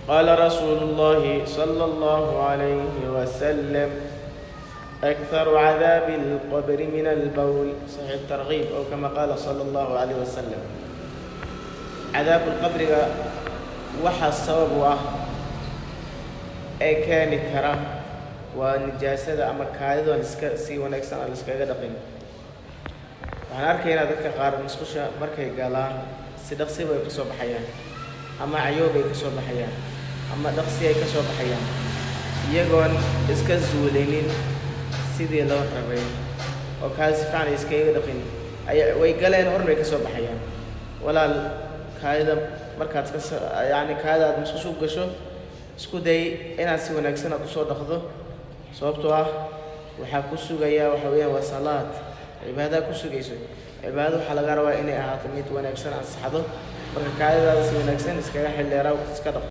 قال رسول الله صلى الله عليه وسلم: أكثر عذاب القبر من البول. صحيح الترغيب أو كما قال صلى الله عليه وسلم. عذاب القبر waxaa sabab u ah ee keeni kara waa nijaasada ama kaadida aan iska si wanaagsan aan iskaga dhaqin. Waxaan arkaynaa dadka qaar musqusha markay galaan si dhaqsi bay kasoo baxayaan, ama cayoob ay kasoo baxayaan, ama dhaqsi ay kasoo baxayaan, iyagoon iska zuulinin sidii loo rabay oo kaadi si fiican ay iskaga dhaqin. Ay way galeen, horn bay kasoo baxayaan. Walaal, kaadida markaad ka yacni kaadida aad musqusha u gasho, isku day inaad si wanaagsan aad usoo dhaqdo, sababtoo ah waxaa ku sugaya waxa weeyaan waa salaad, cibaadaha ku sugayso. Cibaadada waxaa laga rabaa inay ahaato mid wanaagsan, ansaxdo. Marka kaadidaada si wanaagsan iskaga xildheeraa, iska dhaq.